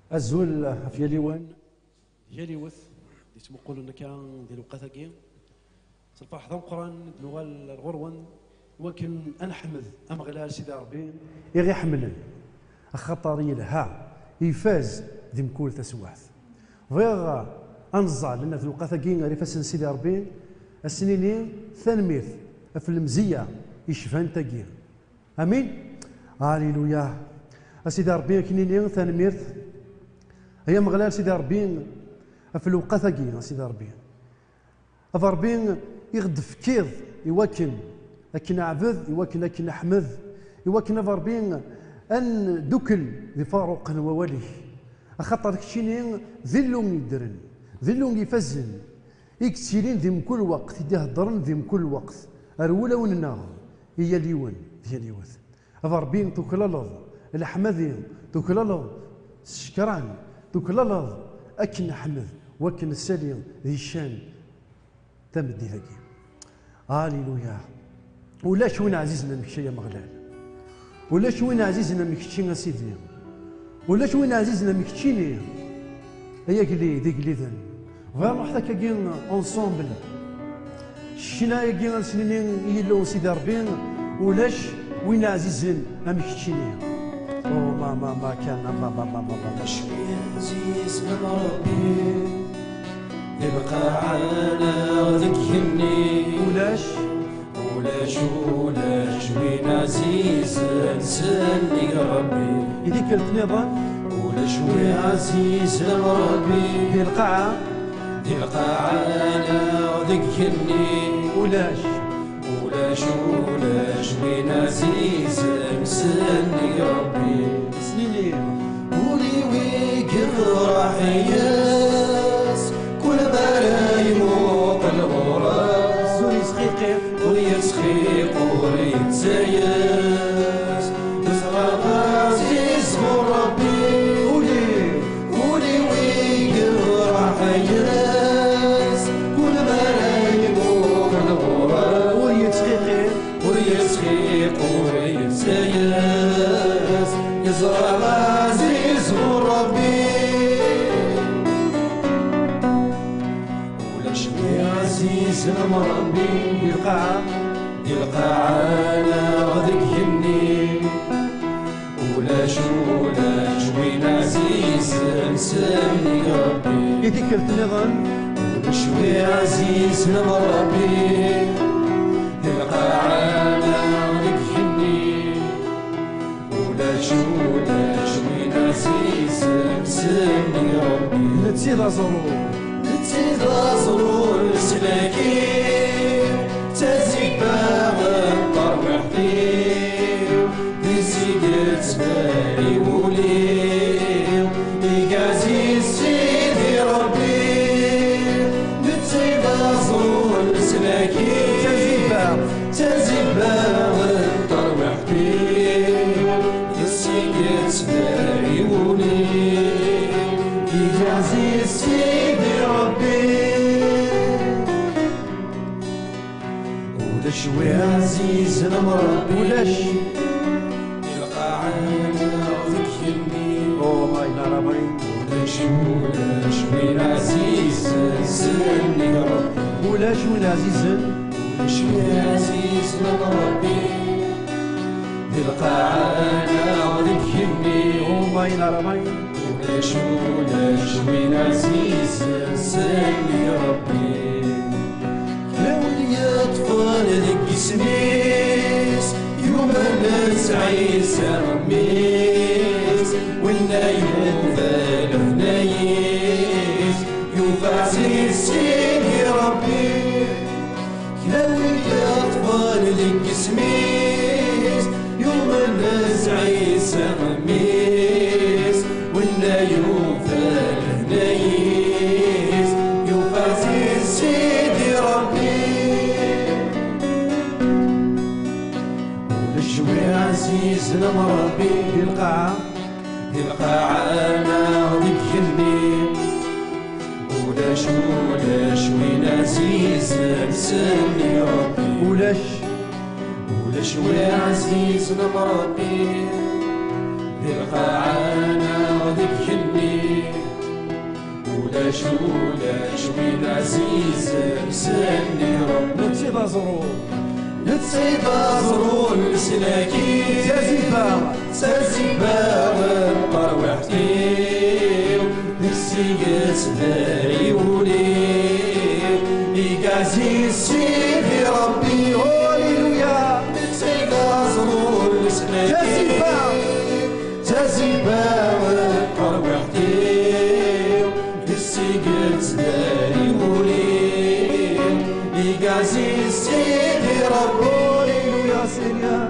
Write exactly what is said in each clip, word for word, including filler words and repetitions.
Azul ɣef yal yiwen, yal yiwet d-yettmuqulen akka di lewqat-agi. S lferḥ d ameqqran i d-nuɣal ar ɣur-wen, iwakken ad neḥmed Ameɣlal Sidi Ṛebbi i ɣ-iḥemmlen, axaṭer yelha, ifaz di mkul taswiɛt. Bɣiɣ ad nẓall ɣef lewqat-agi ɣer ifassen n Sidi Ṛebbi, ad s-nini tanemmirt ɣef lemzeyya icban tagi. Amin. Aliluya. A Sidi Ṛebbi, ad k-nini tanemmirt. Ay Ameɣlal Sidi Ṛebbi, ɣef lewqat-agi, a Sidi Ṛebbi. A Ṛebbi, i ɣ-d-tefkiḍ i wakken ad k-neɛbed, i wakken ad k-neḥmed, i wakken, a Ṛebbi, ad ndukkel di faruq n wawal-ik. Axaṭer keččini d Illu yeddren, d Illu ifazen, i yettilin di mkul lweqt, i d-iheddren di mkul lweqt, ar wulawen-nneɣ, i yal yiwen d yal yiwet. A Ṛebbi, tuklaleḍ leḥmadi, tuklaleḍ s ccekran, tuklaleḍ akken neḥmed, wakken nessali di ccan tameddit-agi. Aliluya! Ulac win ɛzizen am kečč, ay Ameɣlal. Ulac win ɛzizen am kečči, a Sidi. Ulac win ɛzizen am keččini, ay agellid igelliden. Bɣiɣ ad nruḥ akkagi ensemble. Ccna-agi ad s-nini i Yillu Sidi Ṛebbi, ulac win ɛzizen am keččini. Oh, ma, ma, ma kan, ma, ma, ma, ma, ma, ma. Acu i ɛzizen am Ṛebbi? Di lqaɛa neɣ deg igenni. Ulac. Ulac, ulac win ɛzizen sennig Ṛebbi. I tikkelt nniḍen. Ulac win ɛzizen am Ṛebbi. Di lqaɛa. Di lqaɛa neɣ deg igenni. Ulac. Ulac, ulac win ɛzizen sennig Ṛebbi. Snini. Ul-iw i yefraḥ yes, kul mi ara imuqel ɣur-s. Ur yettxiqi. Ur yettxiq, ur yettayes. Yeẓra d aziz ɣur Ṛebbi. Ul-iw. Ul-iw i yefraḥ yes, kul mi ara imuqel ɣur-s. Ur yettxiqi. Ur yettxiq, ur yettayes, yeẓra d aziz ɣur Ṛebbi. Ulac wi ɛzizen am Ṛebbi. Di lqaɛa. Di lqaɛa neɣ deg igenni. Ulac, ulac win ɛzizen sennig Ṛebbi. I tikkelt nniḍen. Ulac wi ɛzizen am Ṛebbi. Di lqaɛa neɣ deg igenni. Ulac, ulac win ɛzizen sennig Ṛebbi. Netta i d aẓru. Netta i d aẓru n leslak-iw, d tazibba n terwiḥt-iw, di-s i yettbari wul-iw, i ɛziz Sidi Ṛebbi. Netta i d aẓru n leslak-iw, d tazibba, d tazibba n terwiḥt-iw, di-s i yettbari wul-iw, i ɛziz Sidi Ṛebbi. Ulac wi ɛzizen am Ṛebbi. Ulac. Di lqaɛa neɣ deg igenni. Oh, ma yella Ṛebbi. Ulac, ulac win ɛzizen sennig Ṛebbi. Ulac win ɛzizen. Ulac win ɛzizen am Ṛebbi. Di lqaɛa neɣ deg igenni. Oh, ma yella Ṛebbi. Ulac, ulac win ɛzizen sennig Ṛebbi. Kra win yeṭṭfen deg isem-is, yumen s Ɛisa Mmi-s, winna yufa leḥnaya-s, yufa ɛziz Sidi Ṛebbi. Kra win yeṭṭfen deg isem-is, yumen s Ɛisa Mmi-s, winna yufa leḥnaya-s, yufa ɛziz Sidi Ṛebbi. Ulac wi ɛzizen am Ṛebbi. Di lqaɛa. Di lqaɛa neɣ deg igenni. Ulac, ulac win ɛzizen sennig Ṛebbi. Ulac. Ulac win ɛzizen am Ṛebbi. Di lqaɛa Ulac, ulac win ɛzizen s nnig Ṛebbi. Netta i d aẓru. Netta i d aẓru n leslak-iw. Ttaziba. Ttaziba n terwiḥt-iw. Deg-s i yettdari wul-iw. Iga ɛziz Sidi Ṛebbi. Aleluya. Netta i d aẓru n leslak-iw. Ttaziba. Ttaziba n terwiḥt-iw, deg-s i yettdari wul-iw, iga ɛziz Sidi Ṛebbi. Aleluya, Seigneur.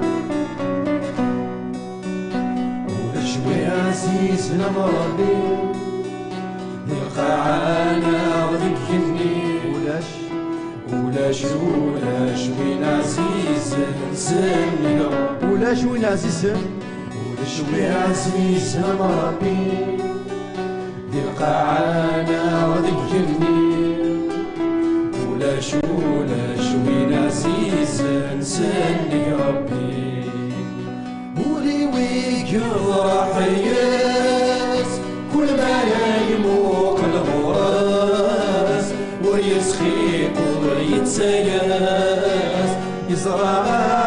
Ulac wi ɛzizen am Ṛebbi, di lqaɛa neɣ deg igenni. Ulac. Ulac, ulac win ɛzizen s nnig Ṛebbi. Ulac win ɛzizen. Ulac win ɛzizen am Ṛebbi. Di lqaɛa neɣ deg igenni. Ulac, ulac win ɛzizen s nnig Ṛebbi. Ul-iw i yefreḥ yes, kul ma ara ymuqel ɣur-s, ur yettxiq, ur yettayas, yeẓra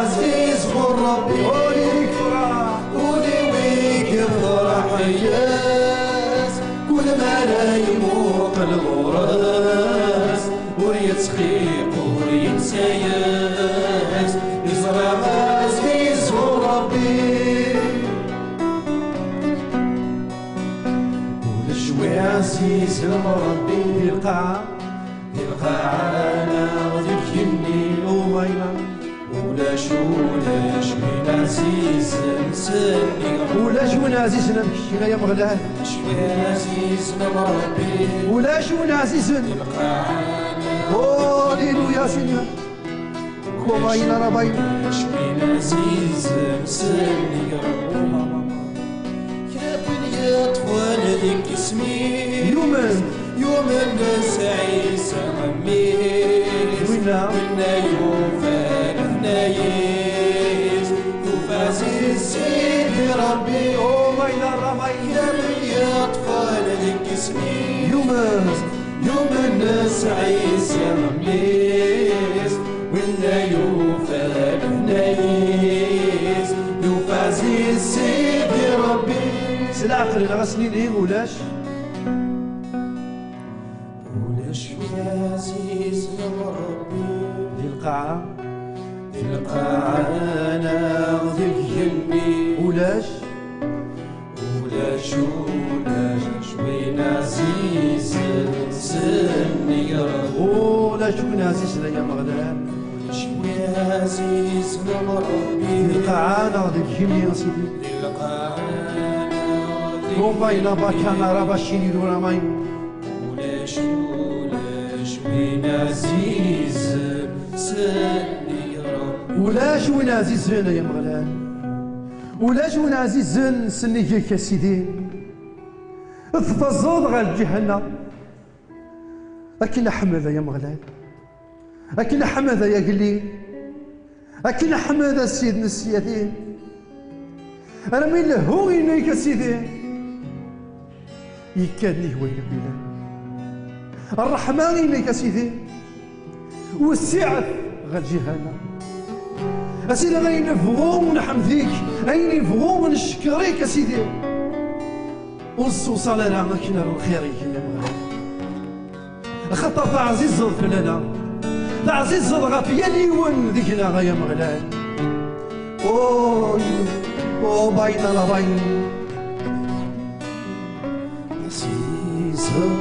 ɛziz ɣur Ṛebbi. Ul-iw i yefreḥ, ul-iw i yefreḥ yes, kul ma ara ymuqel ɣur-s, ur yettxiq, ur yettayas, yeẓra ɛziz ɣur Ṛebbi. Ulac wi ɛzizen am Ṛebbi. Di lqaɛa, di lqaɛa neɣ deg igenni. Oh my God. Ulac, ulac win ɛzizen s nnig. Ulac win ɛzizen am kečč, ay Ameɣlal. Ulac win ɛzizen am Ṛebbi. Ulac win ɛzizen. Di lqaɛa. Oh, aleluya, Seigneur. Kuba yella Ṛebbi. Ulac win ɛzizen s nnig Ṛebbi. Kra n win yeṭṭfen deg isem-is. Yumen. Yumen s Ɛisa mmi-s. Winna. Winna yufa leḥnaya-s. Yufa ɛziz Sidi Ṛebbi. Oh my God, Ṛebbi. Kra n win yeṭṭfen deg isem-is. Yumen. Yumen s Ɛisa mmi-s, winna yufa leḥnaya-s, yufa ɛziz Sidi Ṛebbi. S leɛqel-nneɣ ad s-nini ulac. Ulac win ɛzizen am Ṛebbi. Di lqaɛa. Di lqaɛa neɣ deg igenni. Ulac. Ulac, ulac win ɛzizen s nnig Ṛebbi. Ulac win ɛzizen, ay Ameɣlal. Ulac win ɛzizen am Ṛebbi. Di lqaɛa neɣ deg igenni, a Sidi. Di lqaɛa neɣ deg Ṛuba ila bakana raba cini lura may. Ulac, ulac win ɛzizen s nnig Ṛebbi. Ulac win ɛzizen, ay Ameɣlal. Ulac win ɛzizen s nnig-k, a Sidi. Tfazeḍ ɣer lǧihanna. Akken aḥmed, ay Ameɣlal. Akken aḥmed, ay Agellid. Akken aḥmed, a Ssid n ssyadi. Armi lehhu inek, a Sidi. Yekka-d nnig wayen akk yellan. Ṛṛeḥma inek, a Sidi. Wessiɛet ɣer lǧihanna. A Sidi, ayen nebɣu nḥemd-ik, ayen nebɣu ncekkeṛ-ik, a Sidi. Ur nessewṣal ara akken ar lxir-ik, ay Ameɣlal. Axaṭer teɛzizeḍ fell-aneɣ. Teɛzizeḍ ɣef yal yiwen deg-neɣ, ay Ameɣlal. Oh, oh, bayna la bayn. Ɛzizeḍ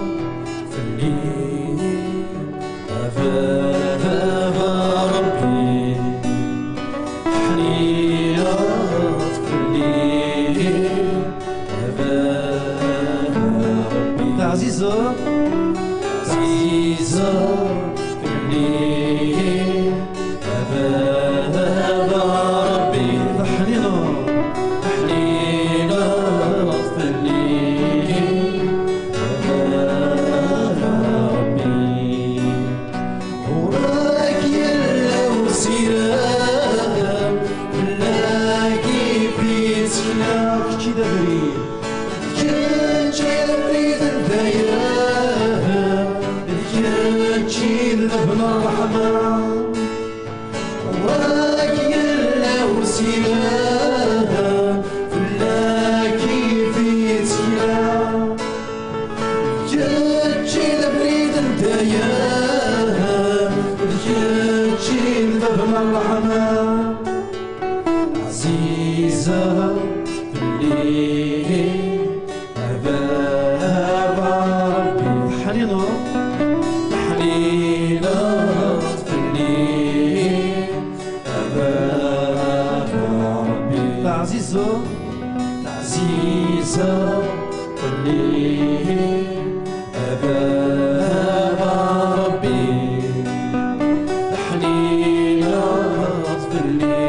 fell-i, a baba Ṛebbi, ḥnineḍ fell-i, a baba Ṛebbi. Teɛzizeḍ, teɛzizeḍ fell-i, a baba Ṛebbi, teḥnineḍ, teḥnineḍ fell-i, a baba Fell-i, a baba Ṛebbi, teḥnineḍ fell-i,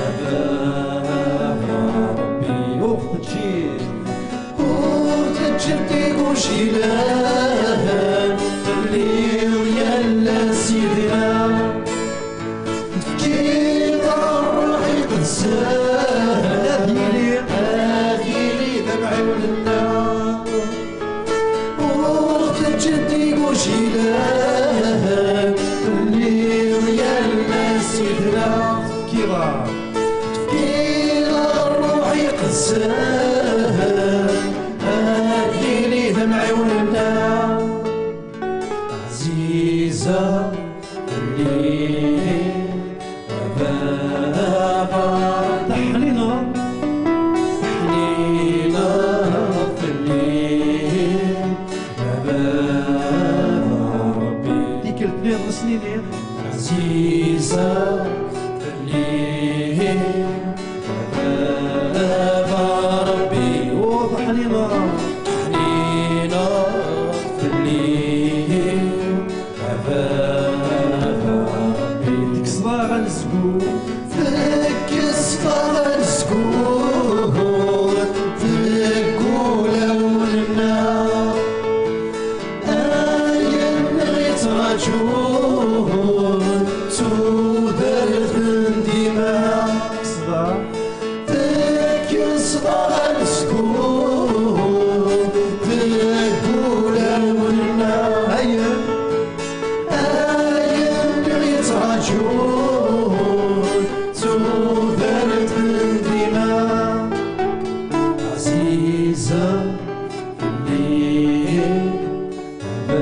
a baba Ṛebbi. Ur teǧǧiḍ, ur teǧǧiḍ igujilen, telliḍ yal ass yid-neɣ. Tefkiḍ ṛṛuḥ iqedsen ad yili, ad yili d amɛiwen-nneɣ. Ur teǧǧiḍ igujilen, telliḍ yal ass yid-neɣ. Tefkiḍ, tefkiḍ ṛṛuḥ iqedsen ad yili d amɛiwen-nneɣ. Ɛziza fell-i, a baba. Teḥnineḍ, teḥnineḍ fell-i, a baba Ṛebbi. Tikkelt nniḍen ad s-nini. Ɛziza fell-i, a baba Ṛebbi. Ur teḥnineḍ, teḥnineḍ fell-i, a baba Ṛebbi. Tekkseḍ-aɣ anezgum, tekkseḍ-aɣ anezgum deg wulawen-nneɣ. Ayen i ɣ-yettraǧun d tudert n dima. Tekkes-aɣ anezgum deg wulawen-nneɣ. Ayen, ayen i ɣ-yettraǧun d tudert n dima. Ɛziza fell-i, a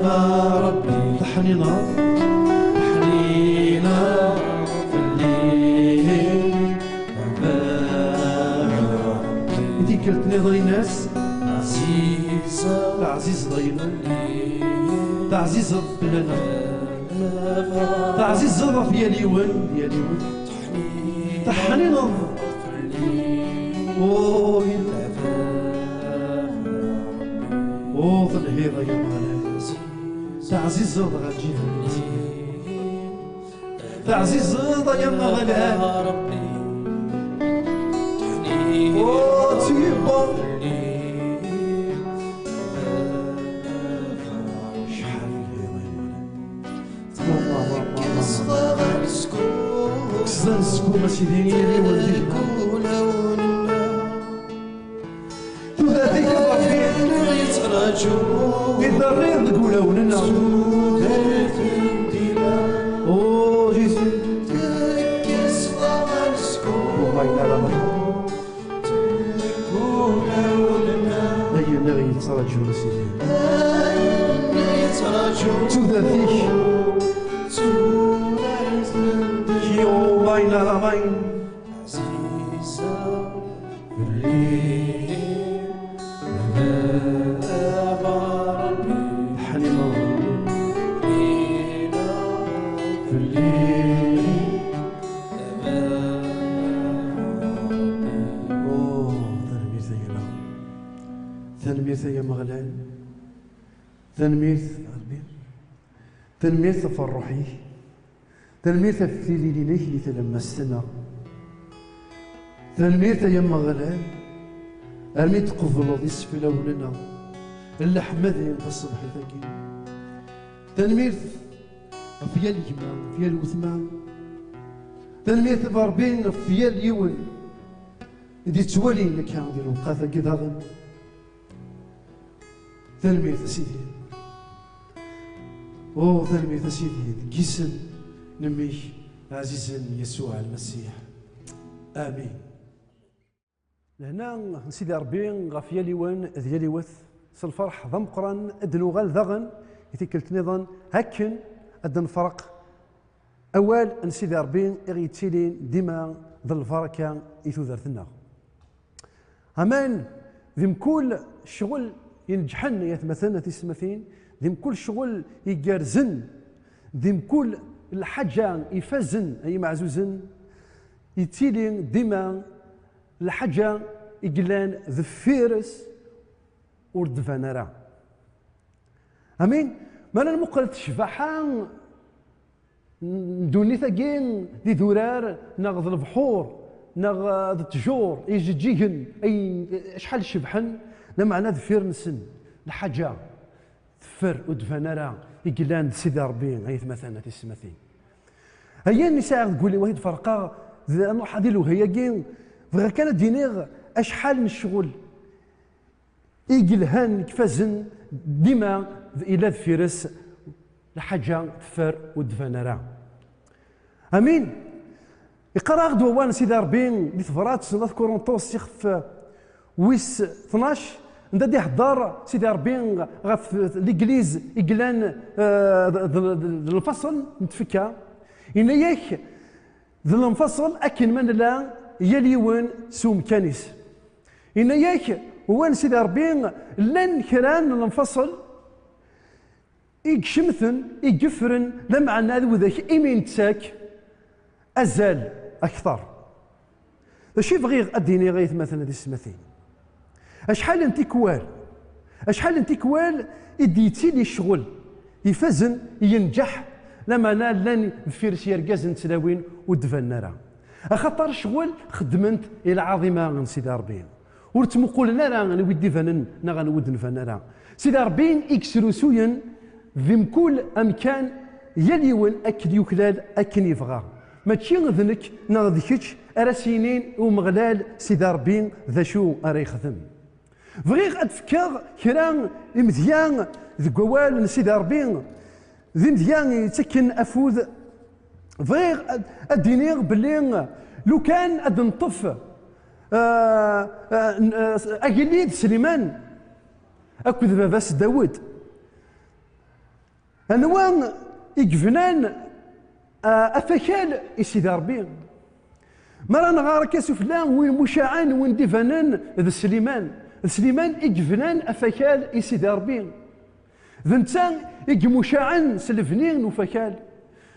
baba Ṛebbi. Teḥnineḍ, teḥnineḍ fell-i, a baba Ṛebbi. I tikkelt nniḍen in-as. Ɛziza, teɛzizeḍ a yelli, teɛzizeḍ fell-aneɣ, teɛzizeḍ ɣef yal yiwen, yal yiwen. Teḥnineḍ. Oh, yella. Oh, telhiḍ ay Ameɣlal. Teɛzizeḍ ɣer lǧiha-nni. Teɛzizeḍ ay Ameɣlal. Oh, tu es bon. Acḥal telhiḍ ay Ameɣlal. Tekkes-d anezgum a Sidi i yal yiwen deg-neɣ. Tudert-ik a Ṛebbi i d-terriḍ deg wulawen-nneɣ. Oh, Jésus. Ur ɣayen ara. Ayen i ɣ-yettraǧun a Sidi. Tudert-ik. Ki ur ɣayen ara ɣayen. Teḥnineḍ fell-i. Oh, tanemmirt ay Illu. Tanemmirt ay Ameɣlal. Tanemmirt a Ṛebbi. Tanemmirt ɣef ṛṛuḥ-ik. Tanemmirt ɣef tililin-ik di tlemmast-nneɣ. Tanemmirt ay Ameɣlal, armi tqebleḍ iseflawen-nneɣ n leḥmadi n taṣebḥit-agi. Tanemmirt ɣef yal gma, ɣef yal wetma. Tanemmirt a Ṛebbi ɣef yal yiwen i d-yettwalin akka di lewqat-agi daɣen. Tanemmirt a Sidi. Oh, tanemmirt a Sidi, deg yisem n mmi-k ɛzizen Yasuɛ Lmasiḥ. Amin. Lehna n Sidi Ṛebbi ɣef yal yiwen d yal yiwet, s lferḥ d ameqqran ad d-nuɣal daɣen i tikkelt nniḍen akken ad d-nefreq awal n Sidi Ṛebbi i ɣ-yettilin dima d lbaraka i tudert-nneɣ. Aman, di mkul ccɣel ineǧḥen, ay atmaten, a tisetmatin, di mkul ccɣel igerrzen, di mkul lḥaǧa ifazen, ay imeɛzuzen, yettili dima Lḥaǧa i yellan deffir-s ur d-tban ara. Amin. Ma ara nmuqel ɣef ccbaḥa n ddunit-agi, d idurar neɣ d lebḥur neɣ d ttjur ijeǧǧigen, ayen acḥal cebḥen, lameɛna deffir-nsen lḥaǧa teffer, ur d-tban ara, i yellan d Sidi Ṛebbi, ay atmaten, a tisetmatin. Ayen i sɛiɣ deg wul-iw ad t-id-ferqeɣ, d, ad nruḥ di lewhi-agi, bɣiɣ kan ad d-iniɣ acḥal n ccɣel i yelhan, i ifazen, dima yella deffir-s lḥaǧa teffer ur d-tban ara. Amin. Iqqar-aɣ-d wawal n Sidi Ṛebbi di tebrat n At Kurunṭus, ixef wis tnac, anda d-ihedder Sidi Ṛebbi ɣef Legliz i yellan, eh, d, d, d, d lfaṣel n tfekka. Yenna-yak, d lemfaṣel akken ma nella yal yiwen s umkan-is. Yenna-yak wawal n Sidi Ṛebbi, llan kra n lemfaṣel i icemten, i yeffren, lameɛna d widak imi nettak azal akter. D acu i bɣiɣ ad d-iniɣ, ay atmaten, a tisetmatin? Acḥal n tikwal, acḥal n tikwal i d-yettili ccɣel ifazen, yenǧeḥ, lameɛna llan deffir-s yergazen d tlawin ur d-banen ara. Axaṭer ccɣel xeddmen-t i lɛaḍima n Sidi Ṛebbi. Ur ttmuqulen ara anwa i d-ibanen neɣ anwa ur d-nban ara. Sidi Ṛebbi i yesrusuyen di mkul amkan, yal yiwen akken yuklal, akken yebɣa. Mačči d nekk neɣ d kečč ara s-yinin i Umeɣlal Sidi Ṛebbi d acu ara yexdem. Bɣiɣ ad d-fkeɣ kra imedya deg wawal n Sidi Ṛebbi, d imedya yettakken afud. Bɣiɣ ad, ad d-iniɣ belli lukan ad neṭṭef, ah, ah, n-, ah, agellid Sliman akked baba-s Dawed, anwa i yebnan, ah, afakal i Sidi Ṛebbi? Mi ara nɣar akka sufella, win mucaɛen, win d-ibanen d Sliman. D Sliman i yebnan afakal i Sidi Ṛebbi. D netta i imucaɛen s lebni n ufakal.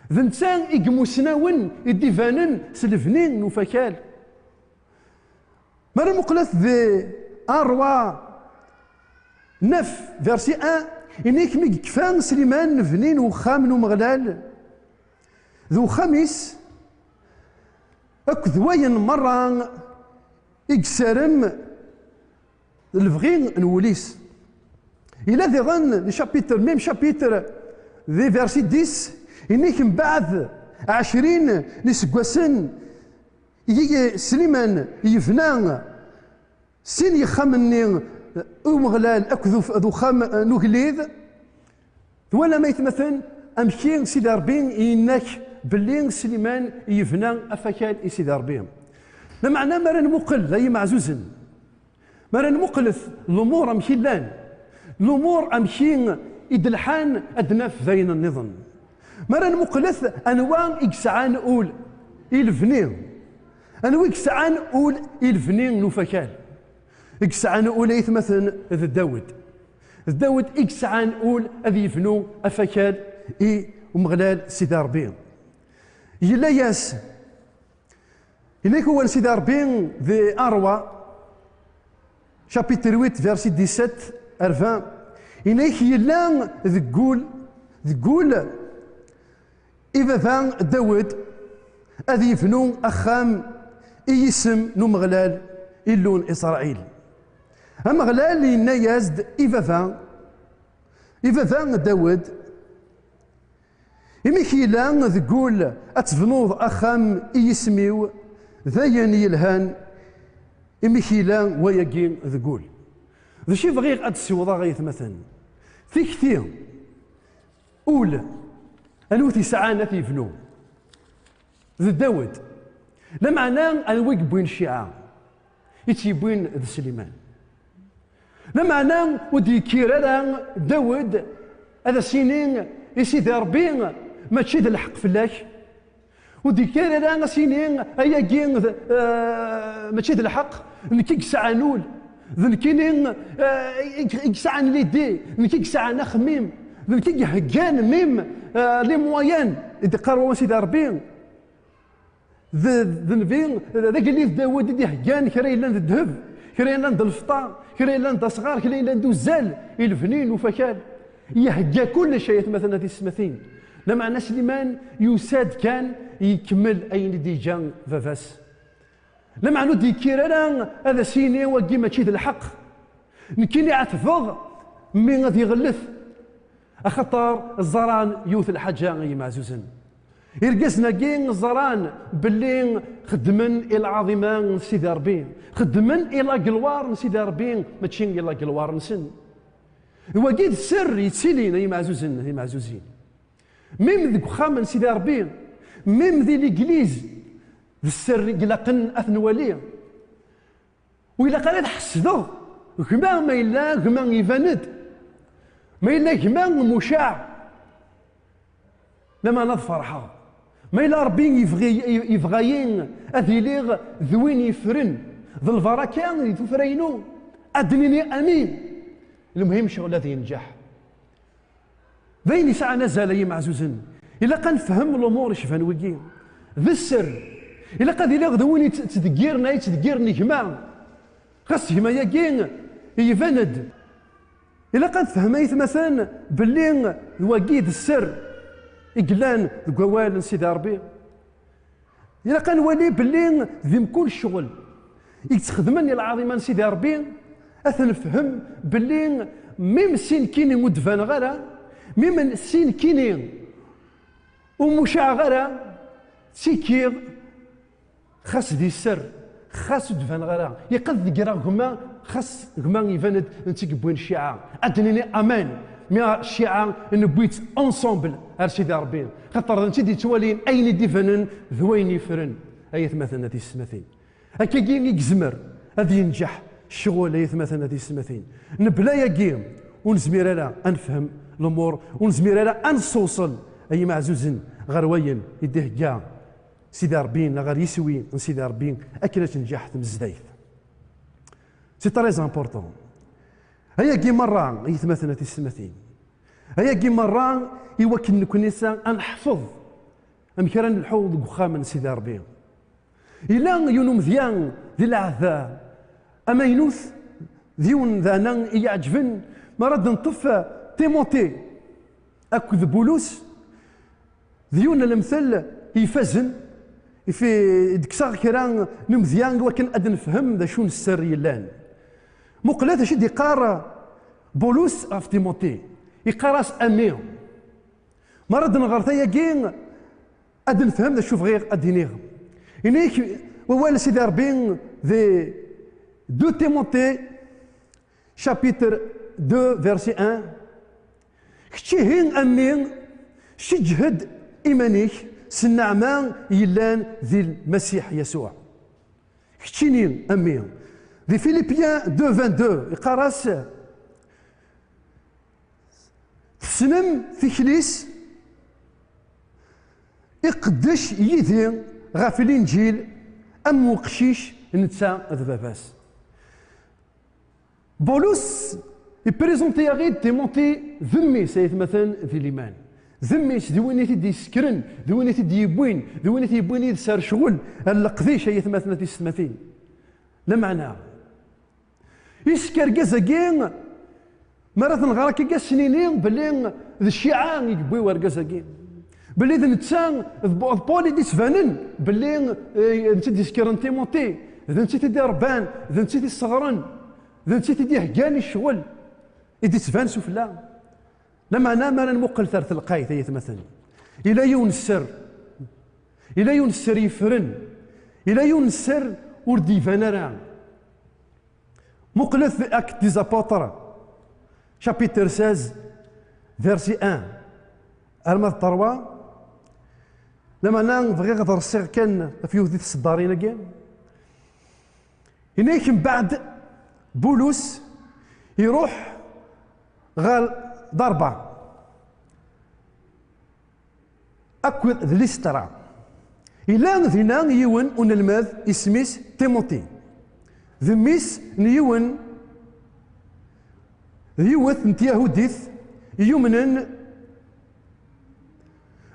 D netta i imusnawen i d-ibanen s lebni n ufakal. Mi ara muqlet di Arwa nef, versi un, ini-k mi yekfa Sliman lebni n uxxam n Umeɣlal d uxxam-is, akked wayen merra i yessarem lebɣi n wul-is. Yella diɣen le chapitre, même chapitre, di versi dix, ini-k mbeɛd ɛecrin n iseggasen, i Sliman yebna sin yexxamen-nni i Umeɣlal akked uf-, d uxxam n ugellid. Twalam, ay atmaten, amek i Sidi Ṛebbi yenna-k belli Sliman yebna afakal i Sidi Ṛebbi? Lameɛna mi ara nmuqel, ay imeɛzuzen, mi ara nmuqlet lumuṛ amek i llan, lumuṛ amek i d-lḥan, ad d-naf d ayen nniḍen. Mi ara nmuqlet anwa i yesɛan ul i lebni, anwa i yesɛan ul i lebni n ufakal? I yesɛan ul, ay atmaten, d Dawed. D Dawed i yesɛan ul ad yebnu afakal i Umeɣlal Sidi Ṛebbi. Yella-yas, yella-k wawal Sidi Ṛebbi di Arwa, chapitre huit, verset dix-sept ar vingt, yenna-k yella deg wul, deg wul i baba Dawed ad yebnu axxam i yisem n Umeɣlal, Illu n Isṛayil. Ameɣlal yenna-yas-d i baba, i baba Dawed, imi k-yella deg wul ad tebnuḍ axxam i yisem-iw, d ayen yelhan, imi k-yella wayagi deg wul. D acu i bɣiɣ ad d-ssiwḍeɣ, ay atmaten? Tikti, ul, anwa i t-yesɛan ad t-yebnu? D Dawed. Lameɛna anwa i yewwin cciɛa? I tt-yewwin d Sliman. Lameɛna ur d-yekkir ara Dawed ad as-yini i Sidi Ṛebbi: "Mačči d lḥeqq fell-ak." Ur d-yekkir ara ad as-yini: "Ayagi d, eh, mačči d lḥeqq, nekk i yesɛan ul, d nekkini, eh, i, i yesɛan l'idée, d nekk i yesɛan axemmim, d nekk i iheggan même, eh, les moyens", i d-iqqar wawal Sidi Ṛebbi. D, d nnbi, d agellid Dawed i d-iheggan kra yellan d ddheb, kra yellan d lfeṭṭa, kra yellan d asɣar, kra yellan d uzzal, i lebni n ufakal. Ihegga kullec, ay atmaten, a tismatin. Lameɛna Sliman yusa-d kan ikemmel ayen i d-yeǧǧa baba-s. Lameɛna ur d-yekkir ara ad as-yini wagi mačči d lḥeqq. Nekkini ɛetbeɣ mmi ad iɣellet. Axaṭer ẓran yiwet lḥaǧa, ay imeɛzuzen. Irgazen-agi ẓran belli xeddmen i lɛaḍima n Sidi Ṛebbi, xeddmen i laglwar n Sidi Ṛebbi, mačči i laglwar-nsen. D wagi d sser yettilin, ay imeɛzuzen, ay imeɛzuzin. Mim deg uxxam n Sidi Ṛebbi, mim di legliz, d sser i ilaqen ad t-nwali. Ur ilaq ara ad ḥesdeɣ gma ma yella gma iban-d, ma yella gma mucaɛ, lameɛna ad ferḥeɣ. Ma yella Ṛebbi yebɣi, yebɣa-yi ad iliɣ d win yeffren, d lbaraka di tuffra-inu, ad d-nini amin. Lmuhim, ccɣel ad yenǧeḥ. D ayen yesɛan azal, ay imeɛzuzen. Ilaq ad nefhem lumuṛ icban wigi. D sser. Ilaq ad iliɣ d win yett-, yettdeggiren, ay yettdeggiren gma. Xas gma-agi iban-d. Ilaq ad nefhem, ay atmaten, belli d wagi d sser i yellan deg wawal n Sidi Ṛebbi. Ilaq ad nwali belli di mkul ccɣel i yettxedmen i lɛaḍima n Sidi Ṛebbi, ad t-nefhem belli mim si nekkini ur d-baneɣ ara, mim si nekkini ur mucaɛeɣ ara, ttikiɣ xas di sser, xas ur d-baneɣ ara. Ilaq ad d-greɣ gma, xas gma iban-d d netta i yewwin cciɛa. Ad d-nini amen. Mi cciɛa newwi-tt ensemble ar Sidi Ṛebbi. Xaṭer d netta i d-yettwalin ayen i d-ibanen d wayen yeffren. Ay atmaten, a tismatin. Akkagi i yezmer ad yenǧeḥ ccɣel, ay atmaten, a tismatin. Nebla ayagi ur nezmir ara ad nefhem lumuṛ, ur nezmir ara ad nessewṣel, ay imeɛzuzen, ɣer wayen i d-ihegga Sidi Ṛebbi neɣ ɣer yiswi n Sidi Ṛebbi akken ad tenǧeḥ tmezdayt. C'est très important. Ayagi merra, ay atmaten, a tismatin. Ayagi merra i wakken nekkni sa ad neḥfeḍ amek ara nelḥu deg uxxam n Sidi Ṛebbi. Yella yiwen umedya di lɛehd amaynut, d yiwen daɛna i yi-iɛeǧben, mi ara d-neṭṭef Timuti akked Bulus, d yiwen n lemtel ifazen, i fi-, i d-kkseɣ kra n umedya i wakken ad nefhem d acu n sser yellan. Muqlet acu i d-iqqar Bulus ɣef Timuti. Iqqar-as a mmi. Mi ara d-nɣer tayagi, ad nefhem d acu bɣiɣ ad d-iniɣ. Ini-k wawal Sidi Ṛebbi di deux Timothée, chapitre deux, verset un. Kečč ihi, a mmi, sseǧhed iman-ik s nneɛma yellan di Lmasiḥ Yasuɛ. Keččini, a mmi. Di Philippiens deux vingt-deux, iqqar-as, tessnem tikli-s, iqeddec yid-i ɣef Linǧil am uqcic, netta d baba-s. Bulus iprizenti-yaɣ-id Timuti d mmi-s, ay atmaten di liman. D mmi-s, d win i t-id-yessekren, d win i t-id-yewwin, d win i t-yewwin yid-s ar ccɣel, ar leqdic, ay atmaten, a tisetmatin. Lameɛna, isek argaz-agi, mi ara t-nɣer akka, ad s-nini belli d cciɛa i yewwi urgaz-agi. Belli d netta, d Bu-, d Paul i d-ittbanen belli, eh, d netta i d-yessekren Timuti, d netta i t-id-irebban, d netta i t-isseɣren, d netta i t-id-iheggan i ccɣel, i d-ittban sufella. Lameɛna, mi ara nmuqel ɣer telqayt, ay atmaten, ila yiwen n sser, ila yiwen n sser yeffren, ila yiwen n sser ur d-iban ara. Muqlet Actes des Apôtres, chapitre seize, verset un arma d trois. Lameɛna, bɣiɣ ad rsiɣ kan ɣef yiwet di tseddarin-agi. Ini-k mbeɛd Bulus iruḥ ɣer Derba akked d Listra. Yella dinna yiwen unelmad isem-is Timuti, d mmi-s n yiwen, d yiwet n tyahudit yumnen,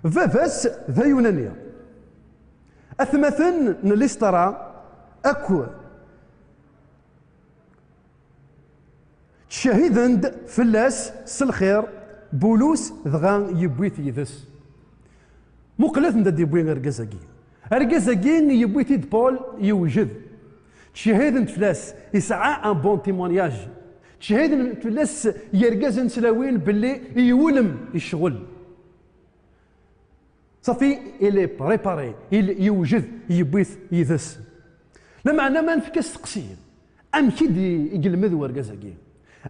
baba-s d ayunani. Atmaten n Lisṭra akk ttcehiden-d fell-as s lxir, Bulus dɣa yewwi-t yid-s. Muqlet anda d-yewwi argaz-agi. Argaz-agi yewwi-t-id Paul, yewjed. Ttcehiden-d fell-as, yesɛa un bon témoignage. Ttcehiden-d fell-as yergazen d tlawin belli yewlem i ccɣel. Safi, il est préparé, il yewjed, yewwi-t yid-s. Lameɛna ma nefka asteqsi, amek i d-, i yelmed wergaz-agi?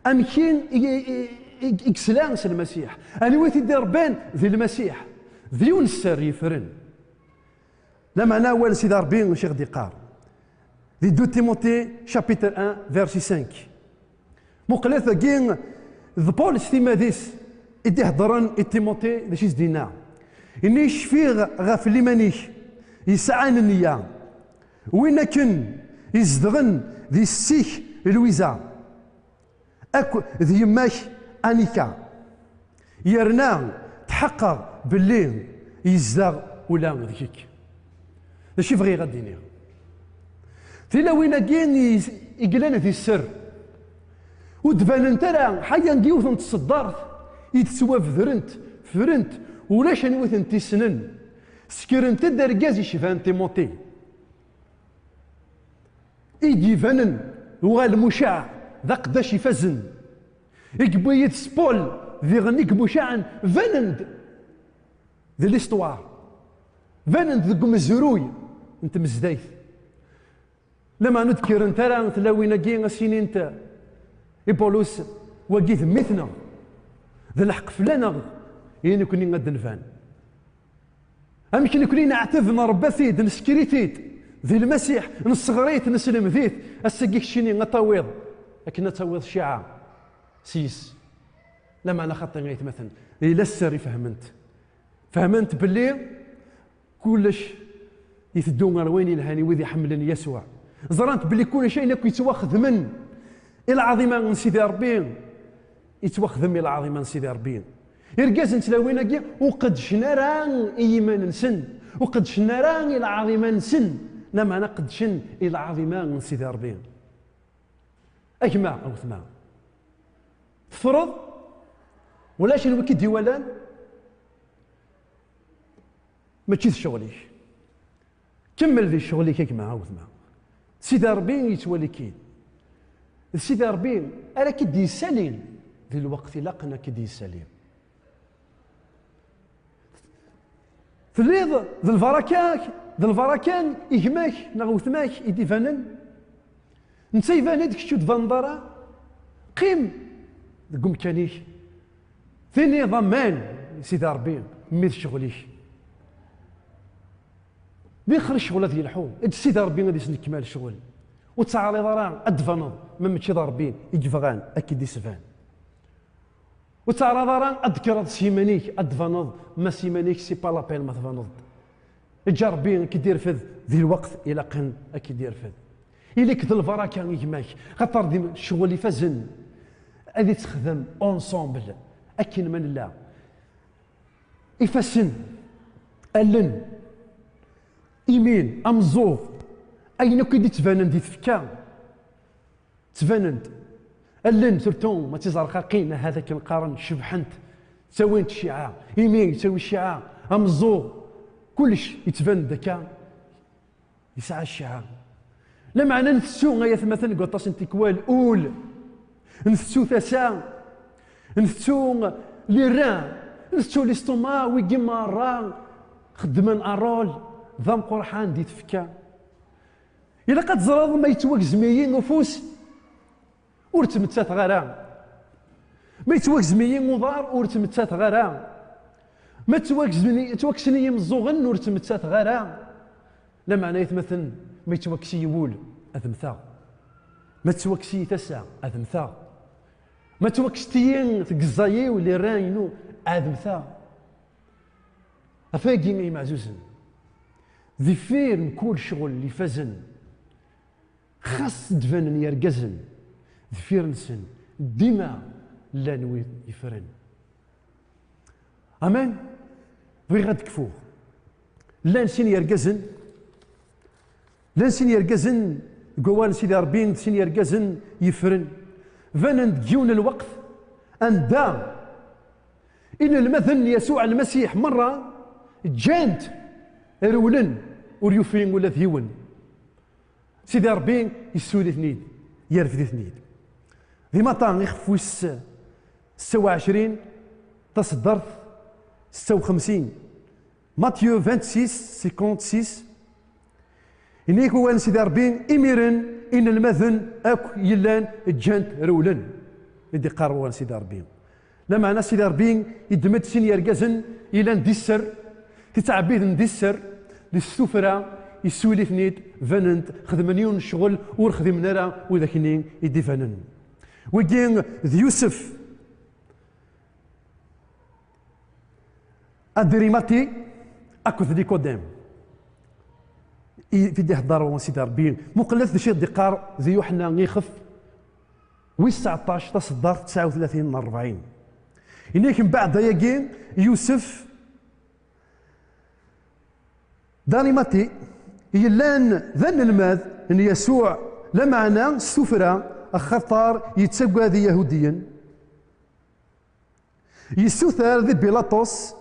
Amek i, i, i, i, i yesla s Lmasiḥ? Anwa i t-id-irebban? Di Lmasiḥ. D yiwen sser yeffren. Lameɛna awal n Sidi Ṛebbi acu i ɣ-d-iqqar? Di deux Timothée chapitre un verset cinq. Muqlet dagi, d Paul s timmad-is i d-iheddren i Timothée, d acu i s-d-yenna? Ini cfiɣ ɣef liman-ik yesɛan nniya, win akken izedɣen di setti-k Lwiza akk d yemma-k Anika, yerna tḥeqqeɣ belli yezdeɣ ula deg-k. D acu i bɣiɣ ad d-iniɣ? Tilawin-agi i, i yellan di sser, ur d-banent ara, ḥaya deg yiwet n tseddart i d-ttwabedrent, frent, ulac anwa i tent-issnen. Ssekrent-d argaz icban Timothée. I d-ibanen uɣal mucaɛ d aqeddac ifazen. I yewwi yid-s Paul, diɣen i imucaɛen, banen-d di l'histoire, banen-d deg umezruy n tmezdayt. Lameɛna ur d-kkrent ara tlawin-agi a s-inint i Paulus, wagi d mmi-tneɣ, d lḥeqq fell-aneɣ i nekni ad d-nban. Amek nekni neɛteb, nṛebba-t-id, nesker-it-id di Lmasiḥ, nesseɣr-it, nesselmed-it, ass-agi keččini ad tawiḍ, akken ad tawiḍ cciɛa s-yes. Lameɛna xaṭi ay atmaten, yella sser i fehment. Fehment belli kullec iteddu ɣer wayen yelhan i wid iḥemmlen Yasuɛ. Ẓrant belli kullec ayen akk yettwaxedmen i lɛaḍima n Sidi Ṛebbi, yettwaxdem i lɛaḍima n Sidi Ṛebbi. Irgazen n tlawin-agi ur qeddcen ara i yiman-nsen, ur qeddcen ara i lɛaḍima-nsen, lameɛna qeddcen i lɛaḍima n Sidi Ṛebbi. A gma, a wetma, teffreḍ, ulac anwa i k-id-iwalan, mačči d ccɣel-ik. Kemmel di ccɣel-ik, a gma, a wetma. Sidi Ṛebbi yettwali-k-id. D Sidi Ṛebbi ara k-id-yessalin di lweqt ilaqen ad k-id-yessali. Telliḍ d lbaraka-k, d lbaraka i gma-k neɣ wetma-k i d-ibanen? Netta iban-d, kečč ur d-tbaneḍ ara. Qqim deg umkan-ik. Tiniḍ aman i Sidi Ṛebbi, mmi d ccɣel-ik. Di xir ccɣel ad yelḥu, eǧǧ Sidi Ṛebbi ad isnekmal ccɣel. Ur ttɛariḍ ara ad d-tbaneḍ, ma mačči d Ṛebbi i yebɣan ad k-id-isban. Ur ttɛaraḍ ara ad d-tekkreḍ s yiman-ik, ad d-tbaneḍ, ma s yiman-ik c'est pas la peine ma tbaneḍ-d. Eǧǧ Ṛebbi ad k-id-irfed di lweqt ilaqen ad k-id-irfed. Ili-k d lbaraka i gma-k, xaṭer di ccɣel ifazen ad ittexdem ensemble akken ma nella. Ifassen, allen, imin, ameẓẓuɣ, ayen akk i d-ittbanen di tfekka, ttbanen-d. Allen, surtout ma d tizerqaqin, ahat akken qqaren, cebḥent, ttawint cciɛa. Imi yettawi cciɛa, ameẓẓuɣ, kullec yettban-d akka yesɛa cciɛa. Lameɛna ntettu, ay atmaten, deg waṭas n tikwal, ul, ntettu tasa, ntettu les reins, ntettu l'estomac, wigi merra xeddmen un rôle d ameqqran di tfekka. Ilaq ad teẓreḍ, ma yettwagzem-iyi ufus, ur ttmettateɣ ara. Ma yettwagzem-iyi uḍar, ur ttmettateɣ ara. Ma ttwagzmen-, ttwakksen-iyi imeẓẓuɣen, ur ttmettateɣ ara. Lameɛna, ay atmaten, ma yettwakkes-iyi wul, ad mmteɣ. Ma tettwakkes-iyi tasa, ad mmteɣ. Ma ttwakkset-iyi tgeẓẓa-iw, les reins-inu, ad mmteɣ. Ɣef wagi, ay imeɛzuzen, deffir n kul ccɣel ifazen, xas d-banen yergazen, deffir-nsen dima llan wid yeffren. Amen. Bɣiɣ ad d-kfuɣ. Llan sin yergazen, Llan sin yergazen deg wawal n Sidi Ṛebbi, d sin yergazen yeffren. Banen deg yiwen n lweqt anda inelmaden n Yasuɛ Lmasiḥ merra ǧǧan-t, rewlen, ur yufi ula d yiwen. Sidi Ṛebbi yessuli-ten-id, yerfed-iten-id. Di Matta ixef wis setta u ɛecrin, taṣeddart setta u xemsin. Matthieu vingt-six, cinquante-six. Ini-k wawal n Sidi Ṛebbi, imiren inelmaden akk yellan ǧǧan-t rewlen, i d-iqqar wawal n Sidi Ṛebbi. Lameɛna Sidi Ṛebbi iddem-d sin yergazen yellan di sser, tittɛebbiden di sser, di s tuffra, yessuli-ten-id, banen-d, xedmen yiwen n ccɣel ur xdimen ara widak-nni i d-ibanen. Wigi d Yusef Adrimati akked Nikodem. I, i d-ihedder Sidi Ṛebbi. Muqlet d acu i d-iqqar di Yuḥenna ixef wis tseɛṭac, taṣeddart tesɛa u tlatin n ṛebɛin. Ini-k mbeɛd ayagi, Yusef d Arimati yellan d anelmad n Yasuɛ, lameɛna s tuffra, axaṭer yettagad Iyahudiyen. Yessuter di Bilaṭus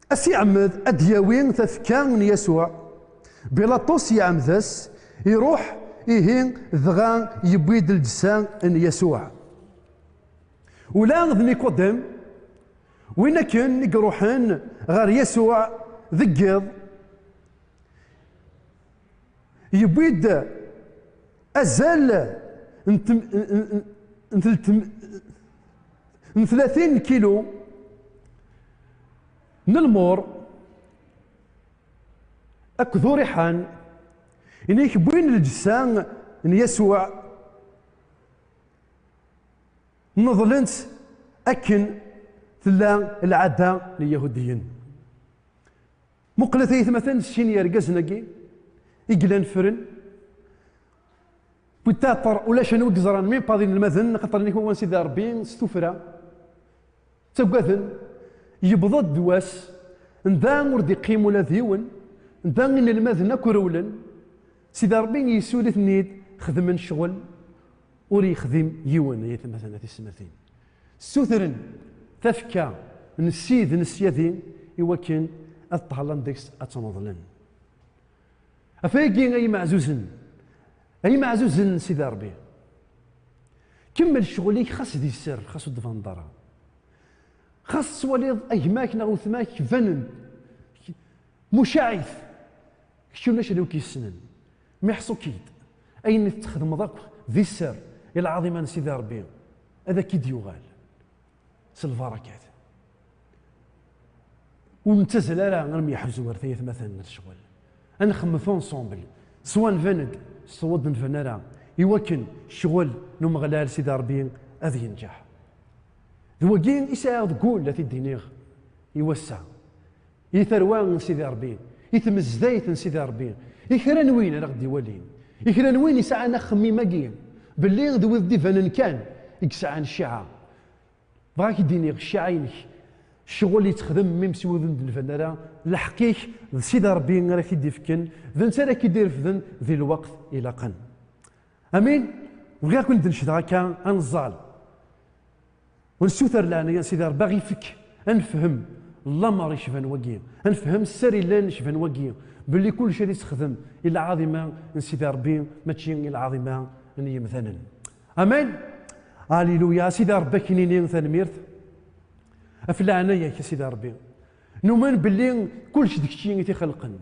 a s-iɛemmed ad d-yawi tafekka n Yasuɛ. Bilaṭus iɛemmed-as, iruḥ ihi, dɣa yewwi-d lǧessa n Yasuɛ. Ula d Nikodem, win akken i iruḥen ɣer Yasuɛ deg yiḍ, yewwi-d azal n tem-, n, n, n, n, n tlatin kilu n lmur akked uriḥan, ini-k wwin lǧessa n Yasuɛ, neḍlen-tt akken tella lɛada n Iyahudiyen. Muqlet ay atmaten sin yergazen-agi i yellan ffren. Peut-être ulac anwa i yeẓran, même pas d inelmaden, axaṭer ini-k wawal n Sidi Ṛebbi s tuffra. Ttaggaden. Yewweḍ-d wass, nda ur d-iqqim ula d yiwen, nda inelmaden akk rewlen. Sidi Ṛebbi yessuli-ten-id, xedmen ccɣel ur yexdim yiwen, ay atmaten a tisetmatin. Ssutren tafekka n ssid n ssyadi i wakken ad ṭṭhalen deg-s, ad tt-neḍlen. Ɣef wayagi, ay imeɛzuzen, ay imeɛzuzen n Sidi Ṛebbi, kemmel ccɣel-ik xas di sser, xas ur d-tbaneḍ ara. Xas tettwaliḍ a gma-k neɣ weltma-k banen mucaɛit, kečč ulac anwa i k-yessnen. Mi ḥṣu-k-id, ayen i tettxedmeḍ akk di sser i lɛaḍima n Sidi Ṛebbi, ad ak-id-yuɣal s lbarakat. Ur nettazal ara armi yeḥzu ar tayet ma ten ccɣel. Ad nxemmet ensemble, swa nban-d, swa ur d-nban ara, i wakken ccɣel n Umeɣlal Sidi Ṛebbi ad yenǧeḥ. D wagi i sɛiɣ deg wul ad t-id-iniɣ i wass-a, i tarwa n Sidi Ṛebbi, i tmezdayt n Sidi Ṛebbi, i kra n win ara ɣ-d-iwalin, i kra n win yesɛan axemmim-agi belli d wid d-ibanen kan i yesɛan cciɛa. Bɣiɣ ad k-id-iniɣ, cciɛa-inek, ccɣel yettxdem mi s wid ur d-nban ara, lḥeqq-ik d Sidi Ṛebbi ara k-id-ifken, d netta ara k-id-irefden di lweqt ilaqen. Amin. Bɣiɣ ad ken-d-necdeɣ akka, ad neẓẓal. Ur nessuter leɛnaya n Sidi Ṛebbi, aɣ-ifek ad nefhem lamer yecban wagi, ad nefhem sser yellan yecban wagi, belli kullec ad yessexdem i lɛaḍima n Sidi Ṛebbi, mačči i lɛaḍima n yemdanen. Amen. Alléluia. A Sidi Ṛebbi, ad k-nini tanemmirt ɣef leɛnaya-k, a Sidi Ṛebbi. Numen belli kullec d kečči i t-ixelqen.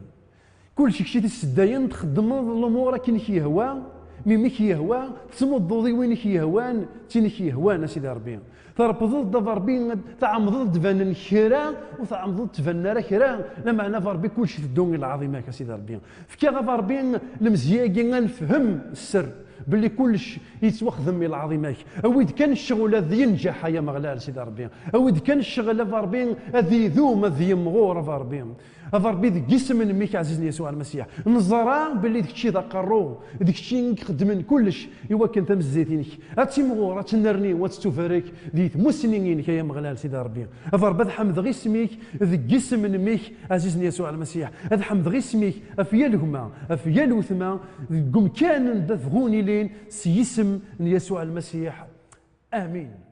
Kullec kečč i t-isseddayen, txeddmeḍ lumuṛ akken i k-yehwa, mi mi k-yehwa, tettmudduḍ i win i k-yehwan, d tin i k-yehwan, a Sidi Ṛebbi. Trebbḍeḍ-d, a Ṛebbi, tɛemmdeḍ ad d-banen kra, ur tɛemmdeḍ ad d-banen ara kra, lameɛna, a Ṛebbi, kullec iteddu i lɛaḍima-k, a Sidi Ṛebbi. Fkiɣ, a Ṛebbi, lemzeyya-agi ad nefhem sser belli kullec yettwaxdem i lɛaḍima-k. Awi-d kan ccɣel ad yenǧeḥ, ay Ameɣlal, Sidi Ṛebbi. Awi-d kan ccɣel, a Ṛebbi, ad idum, ad yemɣur, a Ṛebbi. A Ṛebbi, deg yisem-nnek ɛzizen Yasuɛ Lmasiḥ, neẓra belli d kečč i d aqerru, d kečč i ixeddmen kullec i wakken tamezzayt-inek ad timɣur, ad tennerni, ad tettubarek di tmussni-inek, ay Ameɣlal, Sidi Ṛebbi. A Ṛebbi, ad ḥemdeɣ isem-ik deg yisem-nnek ɛzizen Yasuɛ Lmasiḥ, ad ḥemdeɣ isem-ik ɣef yal gma, ɣef yal wetma, deg umkan anda bɣun ilin, s yisem n Yasuɛ Lmasiḥ. Amin.